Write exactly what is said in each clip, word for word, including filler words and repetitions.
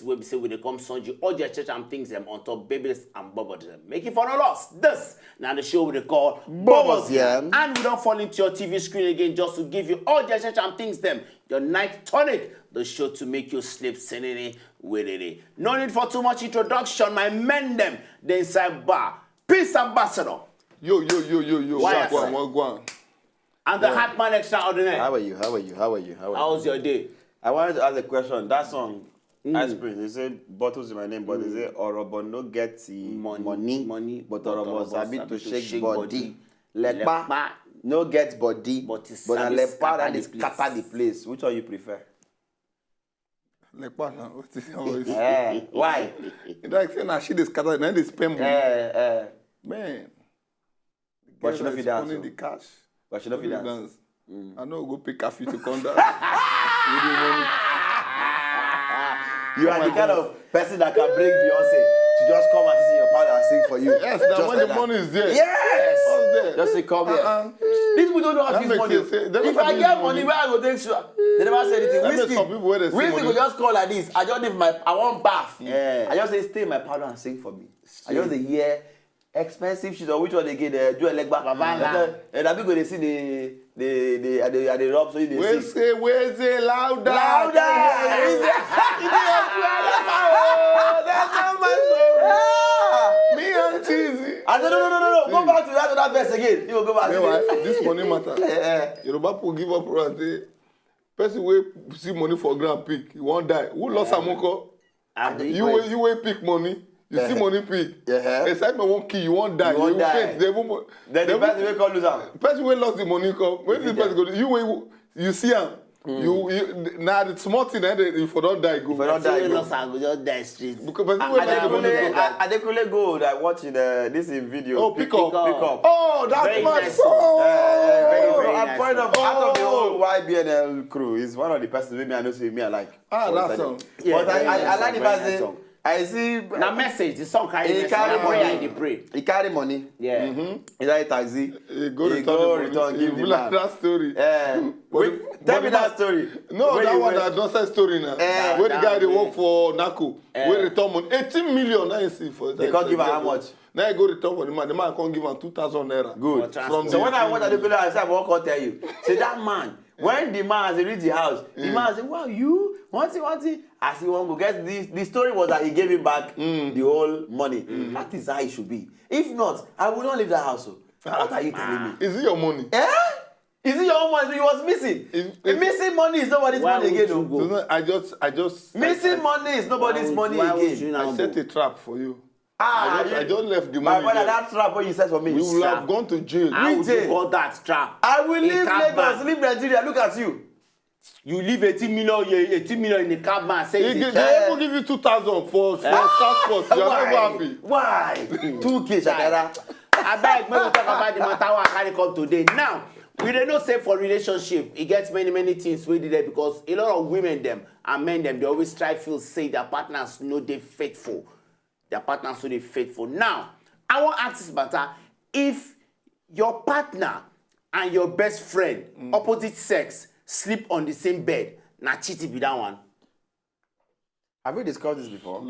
Wey be say we dey come send you all the church and things them on top babies and bubbles them. Make it for no loss. This now the show we dey call Bubbles Yarn. And we don't fall into your T V screen again just to give you all the church and things them. Your night tonic, the show to make you sleep sinini winini. No need for too much introduction. My men them, the inside bar. Peace ambassador. Yo, yo, yo, yo, yo. Why Wagwan, outside? Wagwan. And the Heartman Extraordinary. How are you? How are you? How are you? How are you? How was your day? I wanted to ask a question. That song, Ice Prince, they say bottles in my name, but they say Orobo no get the Money, money, money, but but Orobo Orobo sabi sabi to to shake shake body. body. Lekpa Lekpa. No get body, But but it na sabi Lekpa scatter that dey the scatter place. The place. Which one you prefer? Lekpa now. What is how is Eh, why? Like say na she dey scatter, na dey spend Eh, money. Eh. Man. But she no fit dance, Only oh. The cash. But she no fit Only dance. I no go pay curfew to come down. With the money. You are the kind of person that can bring Beyonce to just come and sit in your parlor and sing for you. Yes, that Just when like the that. Money is there. Yes. What's there? Just say, "Come here." Uh-uh. These people don't know how to That use makes money. It say, they don't If know how I to get use money, money. Where I go take sure? They never say anything. That makes Whiskey, some people where they see Whiskey money. Go just call like this. I just leave my, I want bath. Yeah. I just say, "Stay in my parlor and sing for me." I just dey hear expensive shit or which one again? Uh, Joe Legba. Baba Ńlá. And abi go dey see the the the I dey I dey rub so you dey We see. Say, we say louder. Louder. Oh, that's not my song. Me and Cheesy. I said, "No, no, no, no, no. Go back to that other verse again." You go go back. Meanwhile, this money matter. Eh, eh. Yoruba people give up and say, person wey see money for ground pick, he wan die. Who lost am, uncle? Abi- You wey you wey pick money, you see money pick. Yeah. Excitement wan kill you, wan die. You wan You die. Faint. They even, Then they the person even, wey come lose am. Person wey lost the money come. When the person go, you wey you see am. You, you na the small thing na dey you for don die go. For don Say die you go. Lost and go just die street. Because person wey lost the money Adekunle, come. Adekunle Gold, I watch the this in video. Oh, pick up. Pick up. Oh, that's Very my nice. song. Eh, eh, Very, very very I'm nice proud of one. out of the whole Y B N L crew. He's one of the persons wey me I know say me I like. Ah, For that inside song. Them. Yeah, But I, very I, nice I song, like the very fact nice say song. I see. Na message, the song carry He message. carry Na prayer money. I dey pray. He carry money. Yeah. He like taxi. He go He return go the return money. Give He the like man. That story. Eh, But wait, the- tell but me the that man- story. No, Wait, that one wait. I don't say story now. Eh. Where the That guy dey way. Work for NACO. Eh. Wey return money eighteen million. Now you see for They can't give am how much? Now you go return for the man. The man can't give am two thousand naira. Good. For From So the when I watch Adekunle, I say I wan come tell you. Say that man, when the man as he reach the house, the man say, "Wow, you one thing, one thing." As he wan go get the the story was that he gave him back the whole money. That is how it should be. If not, I will not leave that house. Oh. What are you telling me? Is it your money? Eh? Is it your own money? He was missing. If- if- Missing money is nobody's Why money would again. you Oh. go? So no, I just, I just. Missing money is nobody's Why would- money why would again. you I now set go? A trap for you. Ah, I just, you- I just left the My money. brother, There. That trap wey you set for me. We will Sir. have gone to jail. How would Jail. You got that trap? I will He leave come Lagos, back. Leave Nigeria. Look at you. You leave eighteen million, you- eighteen million in the cab man. Say He it's a give, trap. They even give you two thousand for for transport. You are never happy. Why? Two K shakara. Abeg, make we talk about the matter wey I carry come today. Now, we dey know say for relationship, e get many many things wey dey there because a lot of women dem and men dem dey always try feel say their partners no dey faithful. Their partners no dey faithful. Now, I wan ask this matter: if your partner and your best friend, opposite sex, sleep on the same bed, na cheating be that one. Have we discussed this before?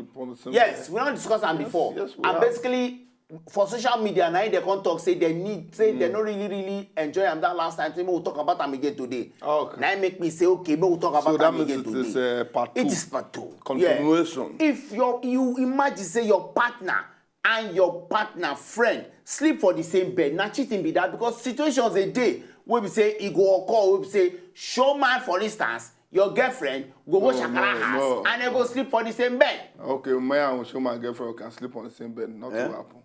Yes, we don discuss am before. Yes, we And have. Basically, for social media, na im dem come talk say dem need, say dem no really really enjoy am that last time. Say make we talk about am again today. Okay. Na im make me say okay, make we talk So about that am means again it today. Is uh, part two. It is part two. Continuation. Yeah. If your you imagine say your partner and your partner friend sleep for the same bed, na cheating be that because situations dey wey be say e go occur wey be say showman, for instance, your girlfriend go go No, shakara no, house no. And dem go sleep for the same bed. Okay, me and show my girlfriend can sleep on the same bed. Nothing Eh? will happen.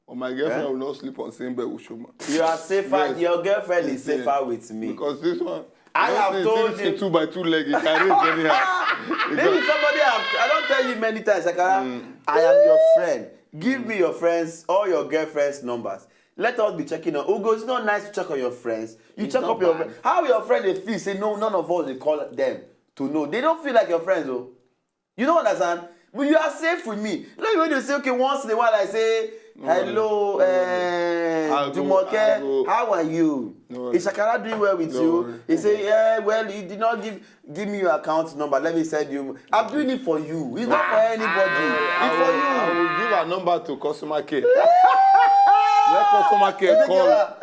But my girlfriend Eh? Will not sleep on the same bed with Shoma. You are safer. Yes. Your girlfriend is Yes. Safer with me. Because this one, I don't have say told this you. Two by two leg, it can raise anyhow. Maybe somebody have. I don't tell you many times, Shakara. I am your friend. Give me your friends, all your girlfriends' numbers. Let us be checking on. Ugo, it's not nice to check on your friends. You It's check not up your bad. friend. How your friend dey feel? Say no, none of us dey call them to know. They don't feel like your friends, oh. You don't understand? But you are safe with me. Let me when you say, okay, once in a while I say, Hello, eh, I go, Jumoke, I go. How are you? No worry. Is Shakara doing well with No you? Worry. He say, yeah, well, he did not give give me your account number. Let me send you. I'm doing it for you. It's not for anybody. I It's will, for I you. will give her number to customer care. Let customer care Take call. care.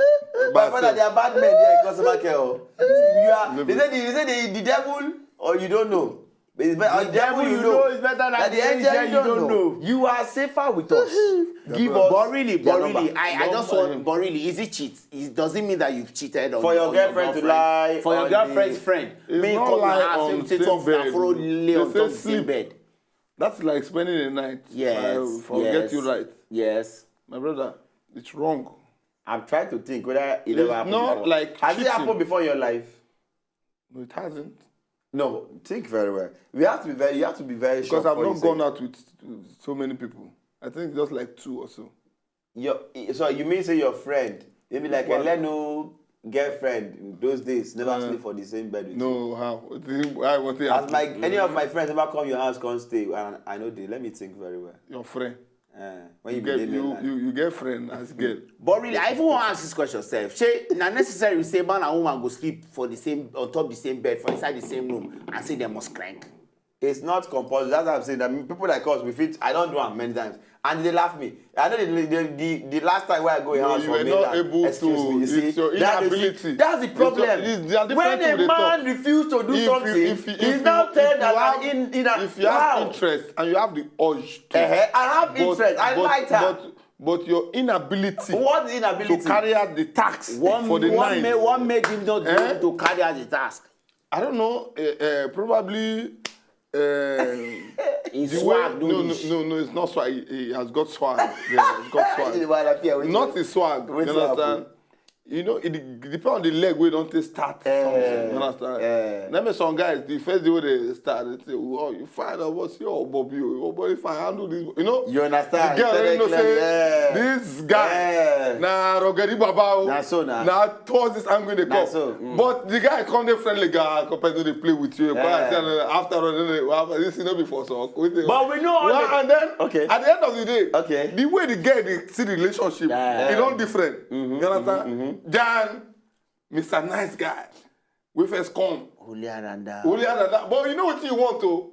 My father, they are bad men there in customer care. Oh. You are, they say the, they say the, the devil or you don't know. It's better, the devil you know. Is better than That the the angel angel you you don't don't know. know. You are safer with us. Give us But really, their but number. really, I, I just Number. want, but really, is it cheat? It doesn't mean that you've cheated on For your on girlfriend to lie For your on girlfriend's the- friend. It's Me not come lie and on ask him to same talk bed. and follow lay They on say top the same sleep. Bed. That's like spending a night. Yes. I forget yes, you right. Yes. My brother, it's wrong. I'm trying to think whether it It's ever happened not before. Like Has it cheating. Happened before in your life? No, it hasn't. No, think very well. We have to be very. You have to be very Because sure. I've not gone out with so many people. I think just like two or so. Your, so you mean say your friend, maybe like What? Elenu girlfriend in those days, never Uh, sleep for the same bed with you. No, how? Why was it? As my any of my friends ever come your house, come stay, and I know they let me think very well. Your friend. Uh, when You you, get be you, mainland. you you get friend as girl. But really, I even want to ask this question, sef. Shey na necessary say man and woman go sleep for the same on top the same bed for inside the same room and say they must crank? It's not compulsory. That's what I'm saying. That people like us, we fit. I don't do am many times, and they laugh me. I know the the, the, the last time where I go in No, house you for were not mainland, able excuse to. Me, you see, It's your that's the- inability. That's the It's your- problem. it's- there are different When a people they man talk. refuses to do If you- something, if you- if he's you- now if turned you that have- like in in a If you wow. Have interest and you have the urge to, Uh-huh. I have but- interest. I but- like her. But, but your inability What's the inability? To carry out the task One, for the one, night. made, one made him not be Eh? able to carry out the task. I don't know. Uh, uh, probably. Uh, His the swag way, do no, this. No, no, no, it's not swag. He, he has got swag. Yeah, he's got Why swag. Why I fear? Not his swag. Wetin You understand? Happen? You know, it depends on the leg where don't take start. Eh, You understand? Eh. Let me some guys, the first day when they start, they say, "Oh, you fine, I was your Bobby, oh, Bobby, if I handle this, you know." You understand? The girl Tell already them know clearly, say, yeah. "This guy, Eh. na Rogeri Baba, oh, Na so na. Na towards this angle they Na come." So, mm. But the guy come dey friendly guy, compared to they play with you. Yeah. After all, this is not before so. But we know how Well, they- and then Okay. At the end of the day, Okay. The way the girl they see the relationship, Yeah. It don't different. You understand? Than Mister Nice Guy, we first come. Holy Aranda. Only other that, but you know what you want to.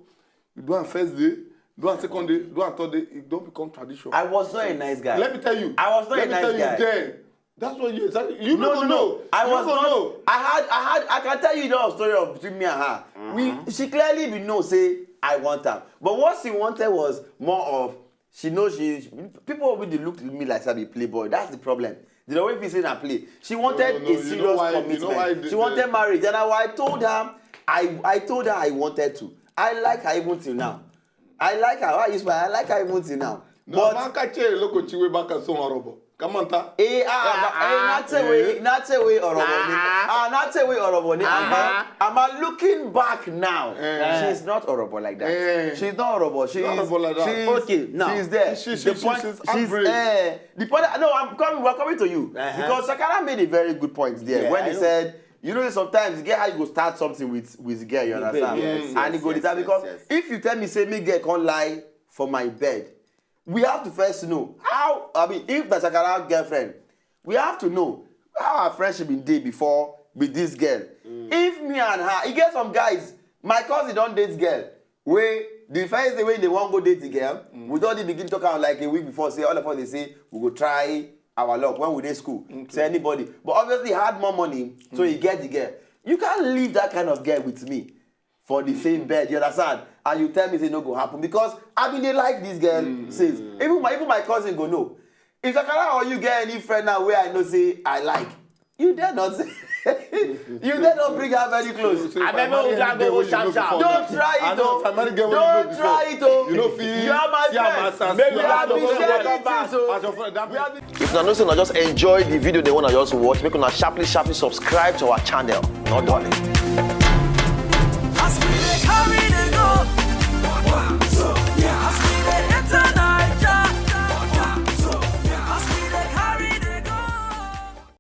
You do on first day, do on second day, do on third day. It don't become tradition. I was not a nice guy. Let me tell you. I was not Let a me nice tell guy. You then. That's what you exactly. You No, don't no, know. No. I You was don't not. Know. I had, I had, I can tell you the whole story of between me and her. Mm-hmm. We, she clearly we know say I want her, but what she wanted was more of she knows she. People will be look at me like I be playboy. That's the problem. The way we say na play. She wanted No, no, no, a serious you know why- you commitment. know why the- She wanted marriage, and I, I told her, I, I told her I wanted to. I like her even till now. I like her. Why you smile? I like her even till now. No, But man, catch a local chiwe back and so horrible. Come on, ta. Eh, ah, ah, eh, na tse we, na tse we ọ̀rọ̀ wọ̀ ni. Ah, na tse we ọ̀rọ̀ wọ̀ ni. I'm, I'm looking back now. Eh. She's not horrible like that. Eh. She's not horrible. She's Not horrible like that. She's, Okay, now. She's there. She- she- the she- point, she's she's upgrade. Eh, the point. No, I'm coming. We're coming to you Uh-huh. Because Shakara made a very good point there Yeah, when I he know. Said, you know, sometimes you get how you go start something with with girl. You Yeah, understand? yes, And yes, he go yes, that yes, because yes. If you tell me say me girl can't lie for my bed, we have to first know how. I mean, if na Shakara girlfriend, we have to know how our friendship been dey before with this girl. If me and her, e get some guys, my cousin don date girl. Wey the first day wey they wan go date the girl, we don dey begin talk am like a week before say all of us dey say we go try our luck when we dey school. Say anybody, but obviously he had more money, so he get the girl. You can't leave that kind of girl with me for the same bed, you understand? And you tell me say no go happen because I been dey like this girl since. Even my even my cousin go know. If Shakara or you get any friend now where I know say I like, you dare not say you dare not bring her very close. So if Abeg, I marry make we any go girl wey you sharp, know sharp. before Don't now, try I it, know oh. if I marry girl wey Don't you know try before, it, oh. You know if You are my see am friend. as as Maybe you I have be to sharing come things, back oh. as your friend. That If una know say una just enjoy the video they wanna just watch, make una sharply sharply subscribe to our channel. Not darling.